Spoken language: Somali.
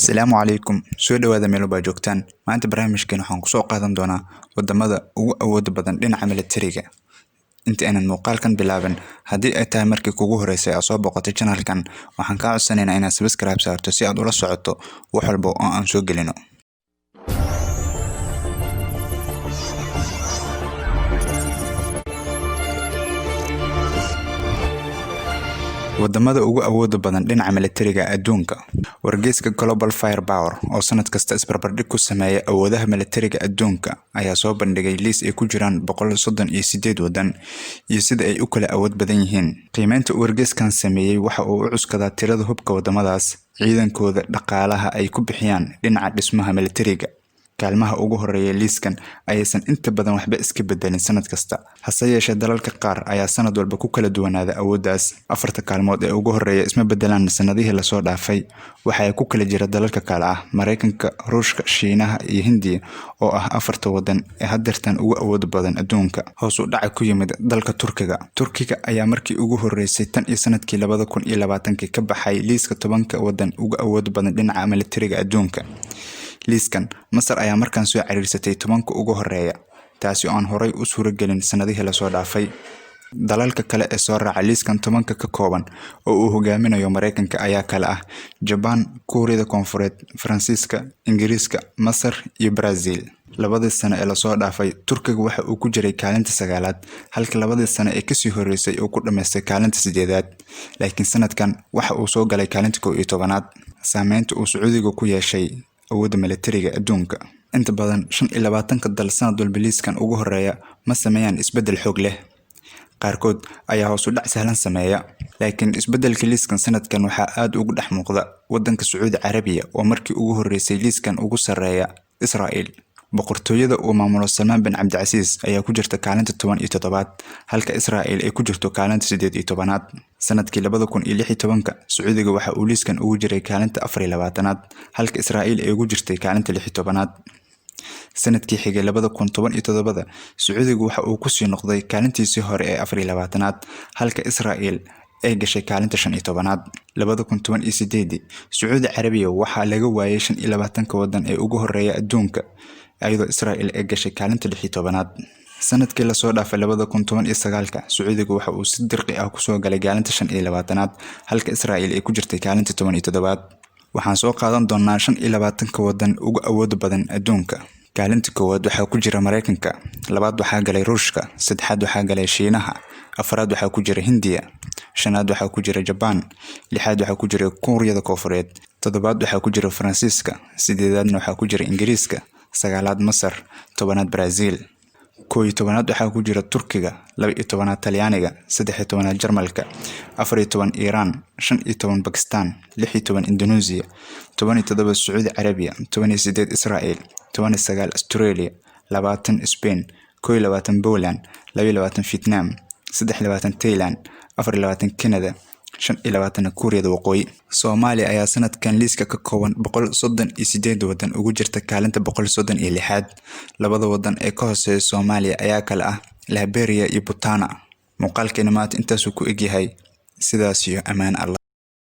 Asalaamu calaykum, soo dhawaada meel walba joogtaan. Maanta barnaamijkan waxaan kusoo qaadan doonaa wadamada ugu awooda badan dhinaca militariga. Inta aanan muuqaalkan bilaaban, haddii ay tahay markii kugu horeysay aad soo boqotay channelkan, waxaan kaa codsanaynaa inaad subscribe saarto si aad ula socoto wax walba oo aan soo gelino. Wadamada ugu awooda badan dhinaca militariga adduunka. Wargeyska Global Firepower oo sanad kasta isbarbardhig ku sameeya awoodaha militariga adduunka ayaa soo bandhigay liis ay ku jiraan 138 wadan iyo sida ay u kala awood badan yihiin. Qiimeynta uu wargeyskan sameeyay waxa uu u cuskadaa tirada hubka wadamadaas, ciidankooda, dhaqaalaha ay ku bixiyaan dhinaca dhismaha militariga. Kaalmaha ugu horeeya liiskan ayaysan inta badan waxba iska bedelin sanad kasta. Hase yeeshee, dalalka qaar ayaa sanad walba ku kala duwanaada awooddaas. Afarta kaalmood ee ugu horeeya isma bedelaan sanadihii lasoo dhaafay. Waxa ay ku kala jira dalalka kale ah Mareykanka, Ruushka, Shiinaha iyo Hindiya oo ah afarta wadan ee haddeertan ugu awood badan adduunka. Hoos u dhaca ku yimid dalka Turkiga. Turkiga ayaa markii ugu horeysay tan iyo sanadkii 2020 ka baxay liiska 10-ka wadan ugu awood badan dhinaca militariga adduunka. Liiskan, Masar ayaa markaan soo cariirsatay 10-ka ugu horeeya, taasi oo aan horay u suuragelin sanadihii lasoo dhaafay. Dalalka kale ee soo raaca liiskan 10-ka ka kooban oo uu hogaaminayo Mareykanka ayaa kala ah Jaban, Kuuriyada Koonfureed, Faransiiska, Ingiriiska, Masar iyo Brazil. Labadii sano ee lasoo dhaafay, Turkiga waxa uu ku jiray kaalinta 9aad, halka labadii sano ee kasii horeysay uu ku dhameystay kaalinta 8aad. Laakiin sanadkan waxa uu soo galay kaalinta 11aad. Saameynta uu Sacuudiga ku yeeshay awoodda militariga adduunka. Inta badan 25-ka dal sanad walba liiskan ugu horeeya ma sameeyaan isbeddel xoog leh. Qaarkood ayaa hoos u dhac sahlan sameeya. Laakiin isbeddelka liiskan sanadkan waxaa aad ugu dhex muuqda waddanka Sacuudi Carabiya oo markii ugu horeysay liiskan ugu sarreeya Israel. Boqortooyada uu maamulo Salmaan bin Cabdicasiis ayaa ku jirta kaalinta 17aad, halka Israel ay ku jirto kaalinta 18aad. Sanadkii 2016 Sacuudiga waxa uu liiskan ugu jiray kaalinta 24aad, halka Israel ay ugu jirtay kaalinta 16aad. Sanadkii xigay 2017 Sacuudiga waxa uu ku sii noqday kaalintiisii hore ee 24aad, halka Israel ay gashay kaalinta 15aad. 2018 Sacuudi Carabiya waxaa laga waayay 25-ka wadan ee ugu horeeya adduunka, iyadoo Israel ay gashay kaalinta 16aad. Sanadkii lasoo dhaafay 2019 Sacuudiga waxa uu si dirqi ah kusoo galay kaalinta 25aad, halka Israel ay ku jirtay kaalinta 17aad. Waxaan soo qaadan doonaa 25-ka wadan ugu awooda badan adduunka. Kaalinta koowaad waxaa ku jira Mareykanka, labaad waxaa galay Ruushka, saddexaad waxaa galay Shiinaha, afraad waxaa ku jira Hindiya, shanaad waxaa ku jira Jaban, lixaad waxaa ku jira Kuuriyada Koonfureed, toddobaad waxaa ku jira Faransiiska, sideedaadna waxaa ku jira Ingiriiska, sagaalaad Masar, 10aad Brazil. 11aad waxaa ku jira Turkiga, 12aad Talyaaniga, 13aad Jarmalka, 14 Iiraan, 15 Bakistaan, 16 Indonesia, 17 Sacuudi Carabiya, 18 Israel, 19 Australia, 20 Spain, 21 Poland, 22 Vietnam, 23 Thailand, 24 Canada, 25 Kuuriyada Waqooyi. Soomaaliya ayaa sanadkan liiska ka kooban 138 wadan ugu jirta kaalinta 136aad. Labada wadan ee ka hooseeya Soomaaliya ayaa kala ah Liberia iyo Botswana. Muuqaalkeena maanta intaasuu ku egyahay. Sidaas iyo ammaan Allah.